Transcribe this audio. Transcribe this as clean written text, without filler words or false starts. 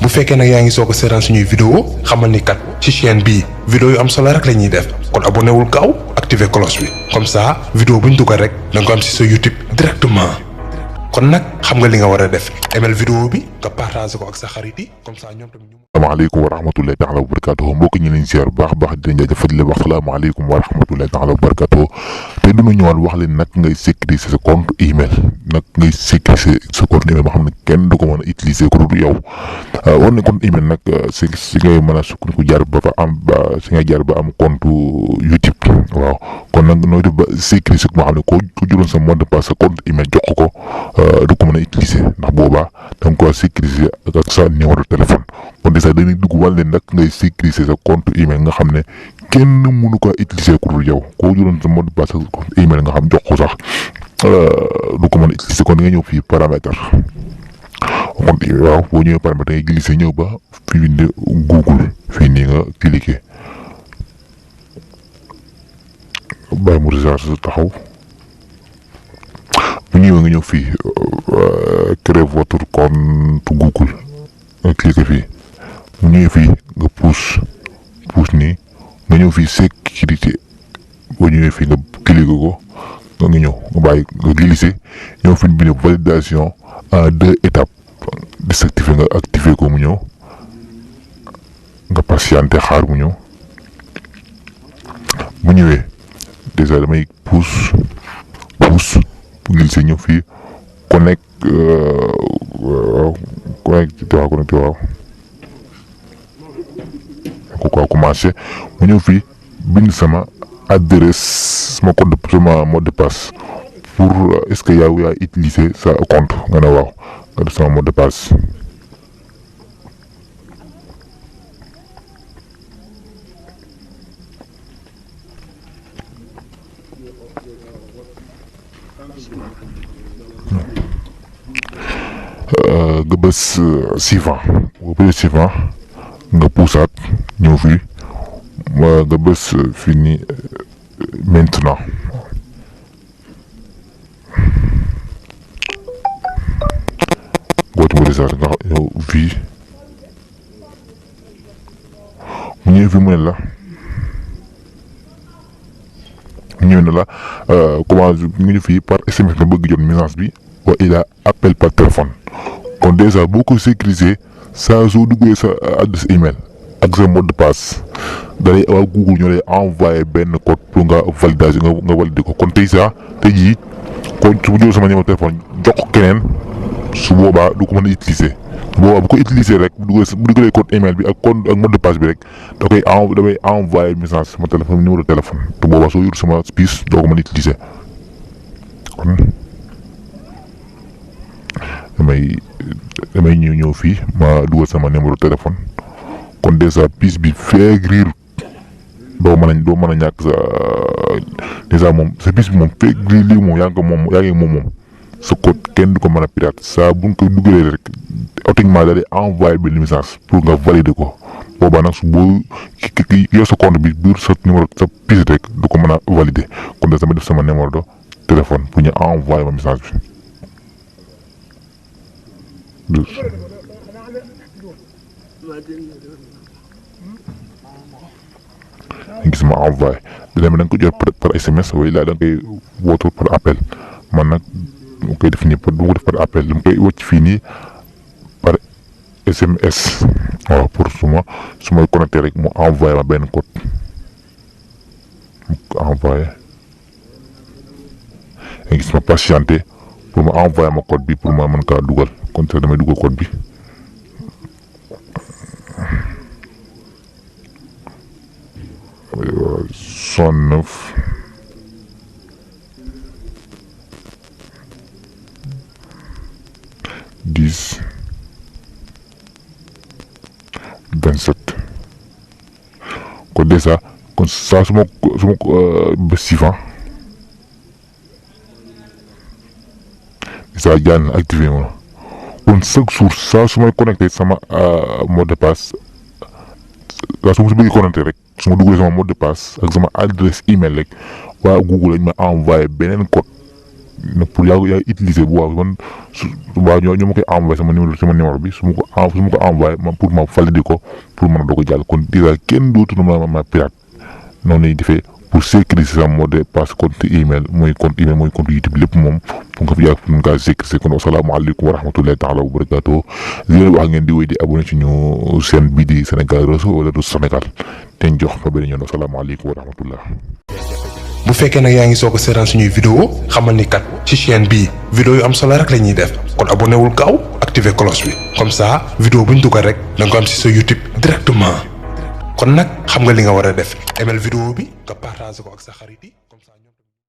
bu fekkee nag yaa ngi soog a seetaan suñuy vidéo xamal ni kat ci chaîne bii vidéo yu am solo rek la ñuy def kon abonné wul gaaw activer cloche bi comme ça vidéo bu ñu dugal rek da nga ko am ci sa YouTube directement kon nag xam nga li nga war a def aimel vidéo bi nga partager ko ak sa xarit yi comme ça ñoom tamit. asalaamaaleykum wa rahmatullahi taala wa barakatuh mbokk ñi leen ziar bu baax di leen jaajëfal leen wax asalaamaaleykum wa rahmatullahi taala wa barakatuh te du ñu ñëwaat wax leen nag ngay sécuriser sa compte email nag ngay sécuriser sa compte email ba xam ne kenn du ko mën a utiliser ku dul yow war na compte email nag si ngay mën a sukkandiku jaar ba am si nga jaar ba am compte YouTube waaw kon nag nooy def ba sécuriser ko moo xam ne ko juróon sa mot de passe sa compte email jox ko du ko mën a utiliser ndax boobaa da nga ko sécuriser ak sa numéro de téléphone kon déjà dañuy dugg wàll leen nag ngay sécuriser sa compte email nga xam ne kenn mënu ko utiliser ku dul yow koo jëloon sa mot de passe sa compte email nga xam jox ko sax du ko mën a utiliser kon da nga ñëw fii paramètre compte waaw boo ñëwee paramètre ngay glisser ñëw ba fi bind Google fii nii nga cliquer bàyyi mu recharge taxaw bu ñëwee nga ñëw fii créer votre compte Google nga cliquer fii bu ñëwee fii nga pousse nii nga ñëw fii sécurité boo ñëwee fii nga cliquer ko nga ñëw nga bàyyi nga glisser ñëw fi bind validation en 2 étapes désactiver nga activer ko mu ñëw nga patienter xaar mu ñëw bu ñëwee déjà damay pousse glisser ñëw fii connecté waaw ko commencé mu ñëw fii bind sama adresse sama compte sama mot de passe pour est-ce que yaa utiliser sa compte nga ne waaw nga def sama mot de passe nga bës suivant boo bësee suivant nga puusaat ñëw fii nga bës fii nii maintenant boo ci bëri sax nga ñëw fii mu ñëwee fii mu ne la comment ñu fii par SMS nga bëgg jot message bi wa ila appel par téléphone kon déjà boo ko sécuriser saa soo duggee sa adresse email ak sa mot de passe dalay waa Google ñoo lay envoyé benn code pour nga validation nga valider ko kon tey jii kon su ma jël sama numéro téléphone jox ko keneen su boobaa du ko mën a utiliser boobaa bu ko utiliser rek bu dugalee code email bi ak mot de passe bi rek damay envoyé message sama téléphone numéro téléphone te boobaa soo yor sama pièce doo ko mën a utiliser kon damay ñëw fii ma dugal sama numéro téléphone kon déjà pièce bi feeg riir doo mën a ñàkk sa déjà moom sa pièce bi moom feeg riir lii moom yaa ngi moom sa code kenn du ko mën a pirate saa bu nga koy dugalee rek automatiquement da lay envoyé benn message pour nga valider ko boobaa nag su boo yow sa compte bi biir sa numéro sa pièce rek du ko mën a valider kon déjà ma def sama numéro de téléphone pour ñu envoyé ma message bi. gis ma envoyé dina da nga ko jot par SMS wala da nga koy woote par appel man nag mu koy def nii du ma ko def par appel dama koy wocc fii nii par SMS waaw pour su may connecté rek mu envoyé ma benn code mu envoyé gis ma patienté pour ma envoyé ma code bi pour ma mën kaa dugal kon te damay dugal code bi. 69 10 27 kon déjà kon saa su ma bés suivant déjà jaan activé ma kon chaque jour saa su may connecté sama mot de passe saa su ma si bëgg connecté rek su ma dugalee sama mot de passe ak sama adresse email rek waa Google lañ ma envoyé beneen code na pour yaa utiliser bu waaw man waaw ñoo ma koy envoyé sama numéro bi su ma ko envoyé pour ma valider ko pour mën a doog a jàll kon déjà kenn dootu na ma pirate noonu lay defee pour sécuriser sa mot de passe compte email mooy compte YouTube lépp moom pour nga fi yàgg pour nga sécuriser kon asalaamaaleykum wa rahmatullahi taala wa barakaatu li leen wax ngeen di wéy di abonné ci ñu seen bii di Sénégal Réseau wala du Sénégal te ñu jox fa beneen yoon asalaamaaleykum wa rahmatullah. bu fekkee nag yaa ngi soog a seetaan suñuy vidéo xamal ni kat ci chaîne bii vidéo yu am solo rek la ñuy def kon abonné wul gaaw activer cloche bi comme ça vidéo bu ñu dugal rek da nga ko am si sa YouTube directement kon nag xam nga li nga war a def aimel vidéo bi nga partager ko ak sa xarit yi.